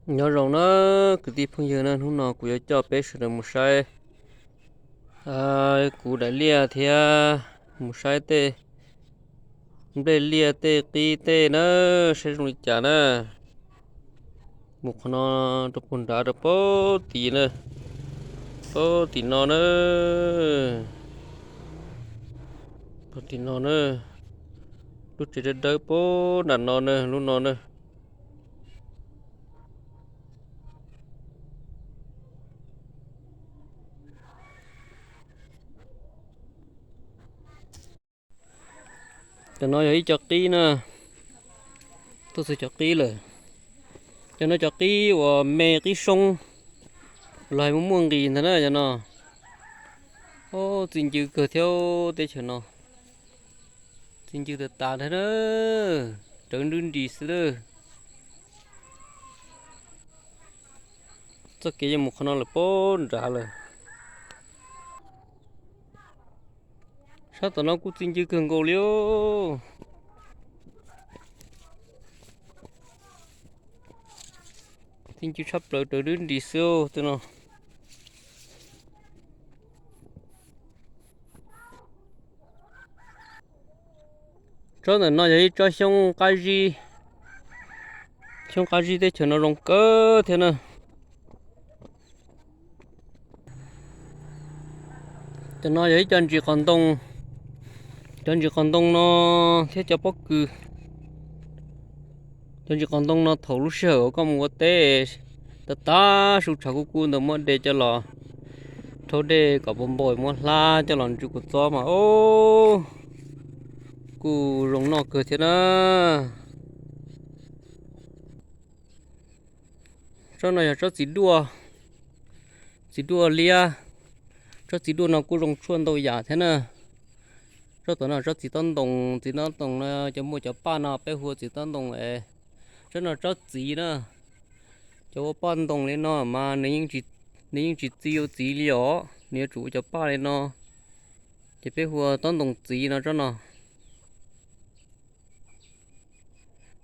Nyob zoo na kwv tij phooj ywg na, hnub no kuv yuav coj peb sawv daws mus saib kuv daim liaj thiab mus saib tej nplej liaj tej qib tej na, saib zoo li cas na. Mus qhov no rau puag nrad rau pem tim na, pem tim no na, pem tim no na, lub tsev dawb dawb pem nram no na, lub no na. Cov no yog ib co qib na, tuaj txog cov qib lawm. Cov no cov qib uas me qib soob los hais muaj muaj nqis ntag na cov no. Txi ncw kawg thiab teb chaws no, txi ncw tas tas ntag na, rawv nrwb nris xwb lawm. Txoj kev yuav mus qhov no lawm pem nrad lawm. Sab tom no kuj txi ncw kawg nkaus li. Txi ncw tshaj plaws, rawv nrwb nris xwb tej no. Tsob ntawm no yog ib tsob xyoob qab zib. Xyoob qab zib teb chaws no zoo kawg thiab na. Cov no yog ib co ntsis qos ntoo. Cov ntsis qos ntoo no thiab cov pob kws. Cov ntsis qos ntoo no thaum lub sij hawm uas koj mus ua teb, tav tav su tshav kub kub ntawd muab de coj los, rhaub dej kom npau npau muab hlab coj los ntsuj kua txob mas, o, kuj zoo noj kawg thiab na. Tsob no yog tsob txiv duaj, txiv duaj liab. Tsob txiv duaj no kuj zoo tshuaj ntau yam thiab na. Tsob tom no tsob txiv tob ntoos, txiv tob ntoos no cov muaj cov paj no peb hu ua txiv tob ntoos es. Tsob no tsob txiv na. Cov ua paj ntoos li no mas nws yeej tsis txi ua txiv li os, nws yuav tsum ua cov paj li no, ces peb hu ua tob ntoos txiv no tsob no.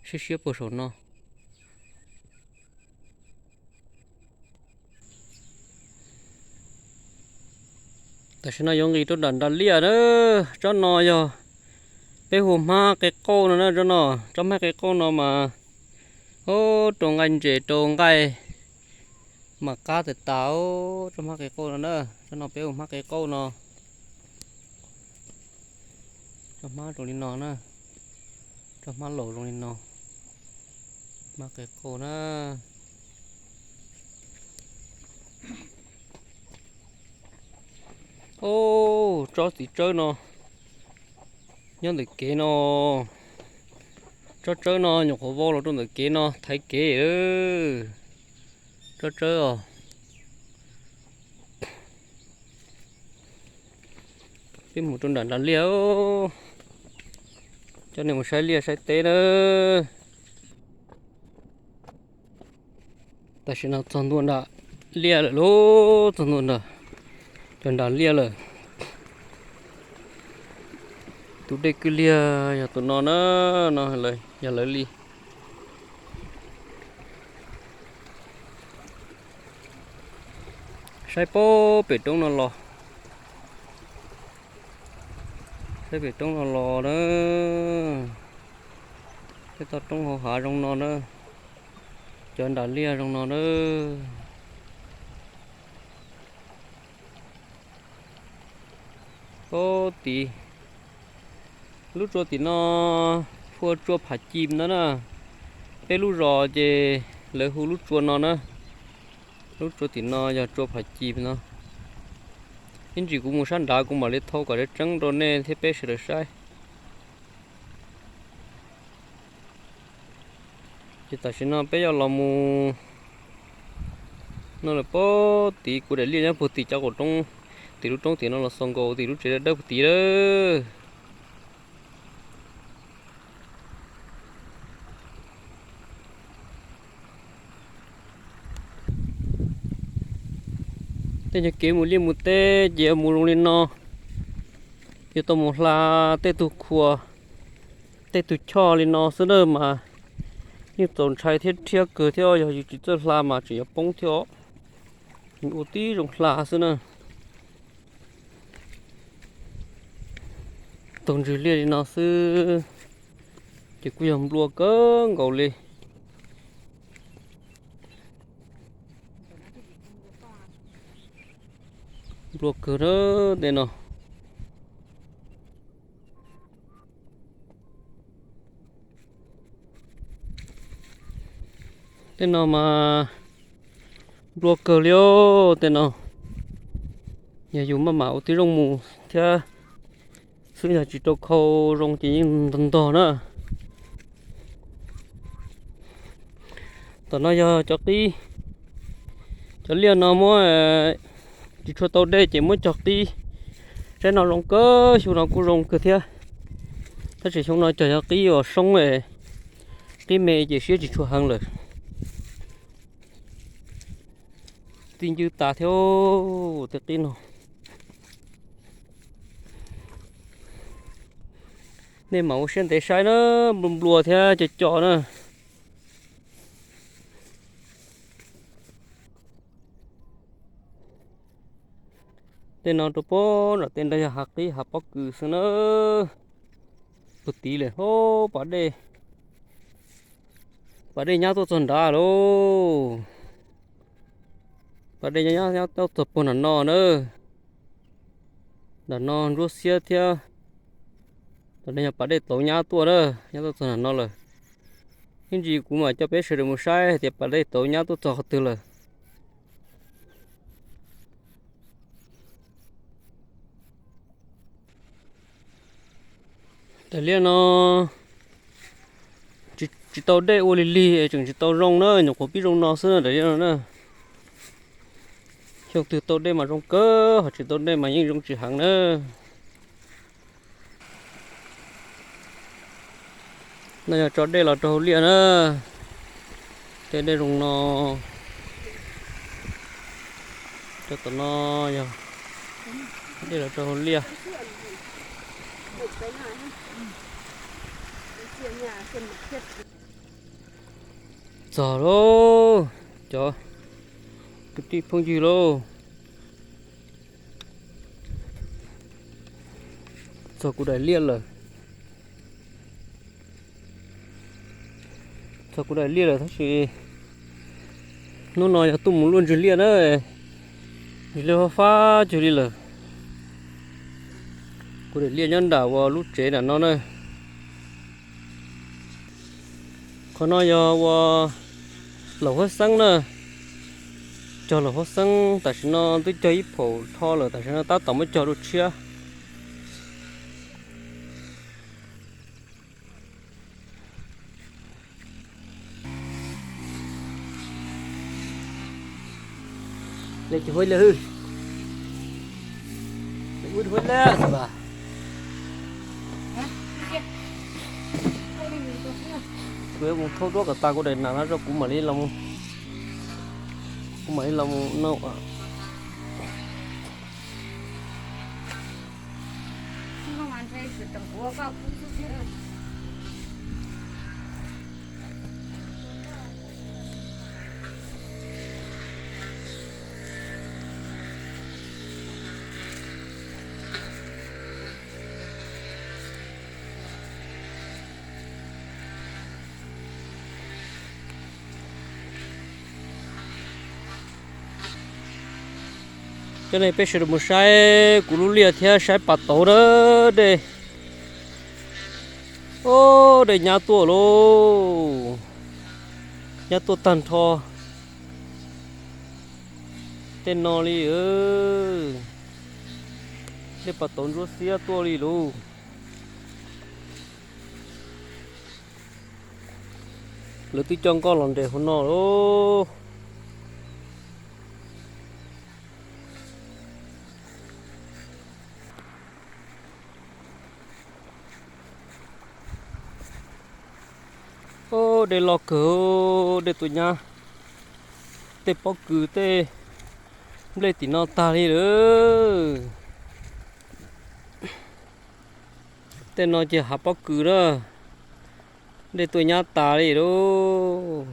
Siab siab puag saum no. Tam sim no yuav nqis rau nram nras liaj na. Tsob no yog peb hu hmab qe qauj no na, tsob no, tsob hmab qe qauj no mas, o, rau nqaij ntses rau nqaij mas qab tas tas, tsob hmab qe qauj no na, tsob no peb hu hmab qe qauj no. Tsob hmab zoo li no na, tsob hmab laus zoo li no, hmab qe qauj na. O, tsob txiv tsawb no nyob ntawm kev no, tsob tsawb no nyuam qhuav vau los rau ntawm kev no thaiv kev. Tsob tsawb os. Peb mus rau nram nram liaj, coj nej mus saib liaj saib teb na. Tam sim no txog ntua nram liaj lawm lauj, txog ntua nram, cov nram liaj lawm. Tus dej kwj liag yog tus no na, no yog lawv li. Saib pem roob no los, saib pem roob no los na, tej toj roob hauv hav zoo no na, cov nram liaj zoo no na. Pem tid, lub tsua tim no hu ua tsua Pham Ci no na. Peb lub zos ces lawv hu lub tsua no na. Lub tsua tim no yog tsua Pham Ci no. Ib ntsis kuv mus sab nrad kuv mam li thau kom tseeb tseeb rau nej thiab peb sawv daws saib. Ces tam sim no peb yuav los mus no lawm pem tid, kuv daim liaj nyob puag tim cov qaum roob, tim lub roob tim no los xaus nkaus tim lub tsev dawb dawb puag tid lawm. Tej nyuag kev mus liaj mus teb ces yuav mus zoo li no, yuav tau mus hla tej tug khua, tej tug choj li no xwb na mas, Yeej txaus ntshai thiab rhiab kawg thiab, yog yus tsis txawj hla mas tseem yuav poob thiab os. Ua tib zoo hla xwb na. Taug ntswg liaj li no xwb ces kuj yog nplua kawg nkaus li. Nplua kawg na tej no. Tej no mas nplua kawg li os tej no. Yog yus maj mam ua tib zoo mus thiab xwb, yog tsis rau khau zoo ces yeej ntog ntog na. Tom no yog cov qib, cov liaj no muab tsis tshua tau dej ces muab cog qib. Saib no zoo kawg, xyoo no kuj zoo kawg thiab. Tab sis xyoo no cog cov qib uas soob, qib me ces siab tsis tshua heev lawm. Txi ncw tas thiab tej qib no. Nej mam ua siab ntev saib na, nplua nplua thiab co co na. Tej no rau pem nram tej nrag yog hav qib hav pob kws xwb na. Puag tid lawm hos pas dej, pas dej nyab tuaj txog nrad lauj. Pas dej nyab nyab tuaj txog puag nram no na. Nram no ntsuab xiab thiab. Nram no yog pas dej tauv nyab tuaj na, nyab tuaj txog nram no lawm. Ib ntsis kuv mam coj peb sawv daws mus saib hais tias pas dej tauv nyab tuaj txog qhov twg lawm. Daim liaj no tsis tau dej ua lig lig es tseem tsis tau zoo na, nyuam qhuav pib zoo no xwb na daim liaj no na. Xyoo twg tau dej mas zoo kawg, ho tsis tau dej mas yeej zoo tsis heev na. No yog tso dej los rau hauv liaj na. Tej dej zoo no, cov tom no yog dej los rau hauv liaj. Txog lauj, cov kwv tij phooj ywg lauj. Txog kuv daim liaj lawm. Txog kuv daim liaj lawm tab sis hnub no yog tuaj mus luaj ntswg liaj na, ntswg liaj fab fab cuag li lawm. Kuv daim liaj nyob nram ua lub tsev nram no na. Qhov no yog ua laum huab xeeb na. Cog laum huab xeeb tam sim no twb cog ib phaum dhau lawm, tam sim no tab tom muab cog dua tshiab. Kuv yuav mus thauj duab kom tas kuv daim nas no rau kuv mam li los, kuv mam li los mus no. Coj nej peb sawv daws mus saib kuv lub liaj thiab saib pas tauv na. Dej, o, dej nyab tuaj lauj, nyab tuaj tag nrho tej no li. Dej pas tauv ntsuab xiab tuaj li lauj. Lawv twb coj nkoj los nres hauv no lauj. Dej loj kawg, dej tuaj nyab tej pob kws tej nplej tim no tag li lawm. Tej no ces hav pob kws na. Dej tuaj nyab tas li lauj.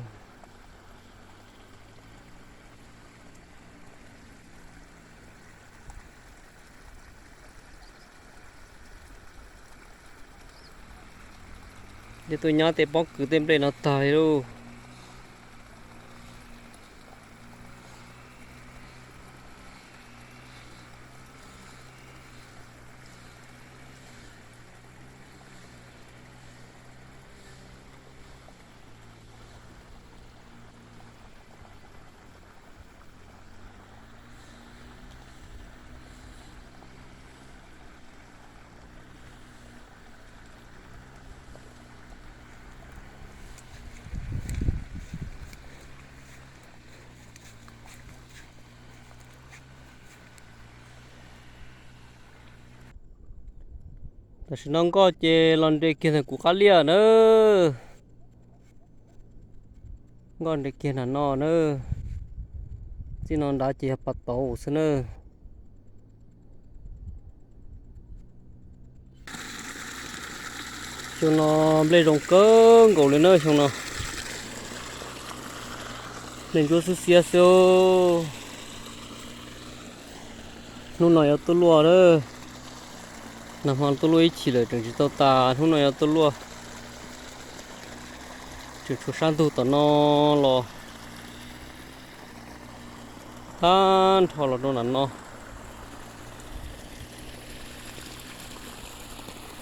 Dej tuaj nyab tej pob kws tej nplej no tag li lauj. Tam sim no nkoj ces los nres kiag ntawm kuv qab liaj na. Nkoj nres kiag nram no na. Txij no nrad ces yog pas tauv xwb na. Xyoo no nplej zoo kawg nkaus li na xyoo no. Nplej ntsuab xwb xiab xwb. Hnub no yuav tuaj luaj na. Nag hmo tuaj luaj ib chim lawm tseem tsis tau tas, hnub no yuav tuaj luaj. Tseem tshuav sab ntug tom no los tag nrho los rau nram no.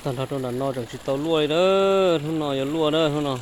Tag nrho rau nram no tseem tsis tau luaj li na. Hnub no yuav luaj na hnub no.